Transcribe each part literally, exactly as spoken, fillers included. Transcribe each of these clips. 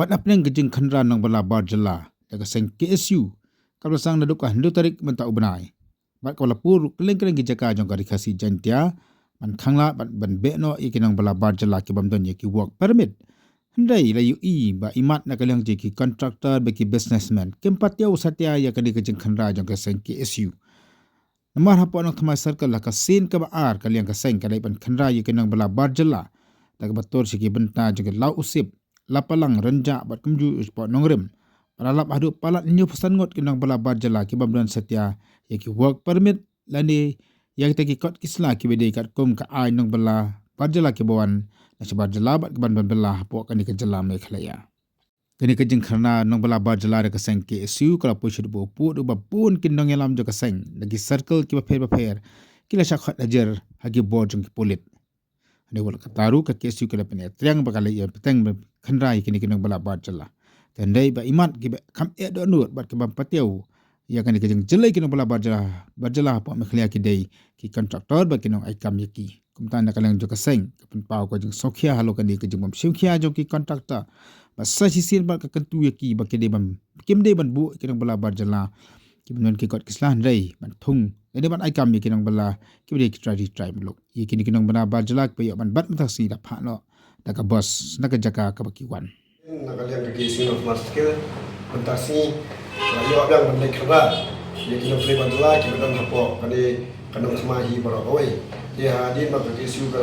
Bad hapdeng ka jingkhynra nongbylla bar jylla da ka seng K S U, kaba la sdang naduh ka hynriew tarik mynta u bnai, bad kaba la pur kylleng kylleng ki jaka jong ka Ri Khasi Jaiñtia, ban khanglad bad ban beh noh ïa ki nongbylla bar jylla ki bym don ïa ki work permit. Hynrei la ïohi ba imat na ka liang jong ki contractor bad ki businessman kim pat ïoh satia ïa kane ka jingkhynra jong ka seng K S U. Namar hapoh Nongthymmai Circle ha ka sien kaba ar ka liang ka seng ka dei ban khynra ïa ki nongbylla bar jylla da kaba tur sha ki bynta jong ki Law Usip, Lapalang, Rynjah bad kumjuh shapoh Nongrim. Bad la lap haduh palat hynñiewphew san ngut ki nongbylla bar jylla ki bym don satia ïa ki work permit lane ïa kita ki kot ki sla kiba dei katkum ka aiñ nongbylla bar jylla kiba wan na shabar jylla bad ki ban ban bylla hapoh kane ka jylla Meghalaya. Kane ka jingkhynra nongbylla bar jylla da ka seng K S U ka la poi sha u dkhot ba bun ki nongïalam jong ka seng na ki circle kiba pher ba pher ki la shah khot hajar ha ki bor jong ki pulit. Hynrei wat la katta ruh ka K S U ka la pynïaid triang ba ka la ïa bteng ban khynra ïa kine ki nongbylla bar jylla. Te hynrei ba imat kiba kham eh dohnud bad kiba ym pat ïoh ïa kane ka jingjyllei ki nongbylla bar jylla, bar jylla hapoh Meghalaya ki dei ki contractor bad ki nong ai kam ïa ki. Kumta na ka liang jong ka seng ka pynpaw ka jingsngewkhia halor kane ka jingbym shimkhia jong ki contractor. Bad sa shisien bad ka kyntu ïa ki ba ki dei ban, kim dei ban buh ki nongbylla bar jylla kiba don ki kot ki sla, hynrei ban thung lane ban ai kam ïa ki nongbylla kiba dei ki trai ri trai muluk. Ïa kine ki nongbylla bar jylla kiba ïoh ban bat mynta ka sngi da phah noh da ka bos na ka jaka kaba ki wan. Na ka liang ka K S U Nongthymmai Circle, mynta ka sngi la ïoh biang ban leit khynra ïa ki nongtrei bar jylla kiba don hapoh kane ka Nongthymmai hi baroh kawei. Te hadien ba ka K S U ka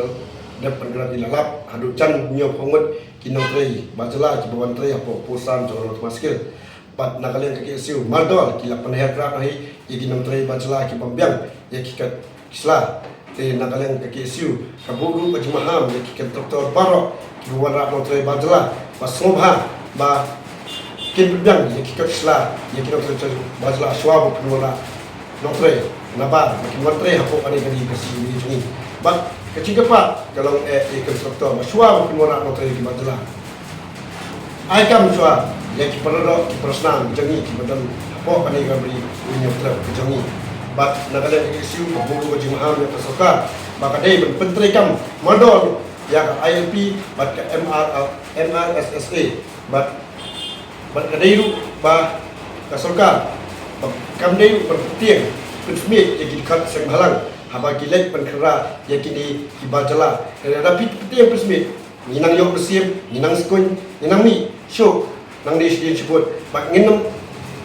dep ban kynrad, la lap haduh jan hynñiewphew ngut ki nongtrei bar jylla kiba wan trei hapoh post jong Nongthymmai Circle. Bad na ka liang ka K S U mardor ki la pynher krat noh hi ïa ki nongtrei bar jylla ki bym biang ïa ki kot ki sla. Te na ka liang ka K S U ka buh ruh ka jingmaham ïa ki contractor baroh kiba wanrah nongtrei bar jylla ba sngewbha ba kin pynbiang ïa ki kot ki sla ïa ki nongtrei bar jylla shuwa ba pynwanrah nongtrei, naba ba kin wan trei hapoh kane ka ri Khasi jong ngi. Bad ka jingkyrpad ka long eh ïa ki contractor ba shuwa ba pynwanrah nongtrei ïa ki bar jylla, ai kam shuwa ïa ki paradoh ki parasnam jong ngi kiba don hapoh kane ka Ri U Hynñiewtrep ka jong ngi. Bad na ka liang ka K S U ka buh ruh ka jingmaham ïa ka sorkar ba ka dei ban pyntreikam mardor ïa ka I L P bad ka M R, M R S S A. Bad, bad ka dei ruh ba ka sorkar ba kam dei ruh ban pyntieng pynsmit ïa ki dkhot seng bhalang haba ki leit ban khynra ïa kine ki bar jylla. Lada phi pyntieng pynsmit, ngi nang ïoh mynsiem, ngi nang sngewkuñ, ngi nang mih shuh nangne shadien shibun. Bad ngin ym,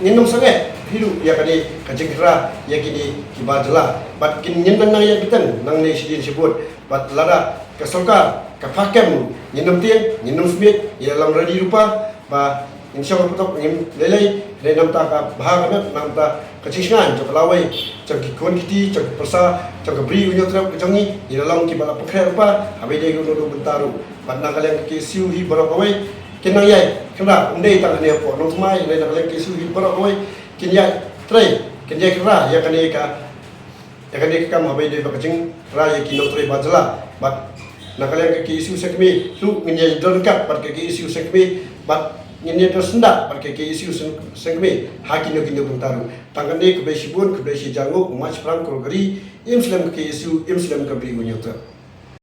ngin ym sangeh hi ruh ïa kane ka jingkhynra ïa kine ki bar jylla. Bad kin, ngin nang nang ïa bteng nangne shadien shibun. Bad lada ka sorkar ka phah kem ruh, ngin ym tieng, ngin ym smit, ngi la long ready ruh pa ba ngin shong hapoh, ngin lei lei, hynrei namar ka bha ka met, namar ka jingshngaiñ jong ka lawei, jong ki khun ki kti, jong ki pyrsa, jong ka Ri U Hynñiewtrep ka jong ngi, ngi la long kiba la pynkhreh lypa ha kaba ïadei bad kano kano ka bynta ruh. Bad na ka liang ka K S U hi baroh kawei kin nang ïai khynra, ym dei tang hangne hapoh Nongthymmai, hynrei na ka liang ka K S U hi baroh kawei kin ïai trei, kin ïai khynra ïa kane ka, ïa kane ka kam ha kaba ïadei bad ka jingkhynra ïa ki nongtrei bar jylla. Bad na ka liang ka K S U seng kmie ruh ngin ïai don ryngkat bad ka K S U seng kmie, bad ngin ïai don syndah bad ka K S U seng, seng kmie ha kino kino ki bynta ruh. Tang kane, khublei shibun, khublei shi hajar nguh, u March Phrang Kor ka ri, im slem ka K S U, im slem ka Ri U Hynñiewtrep.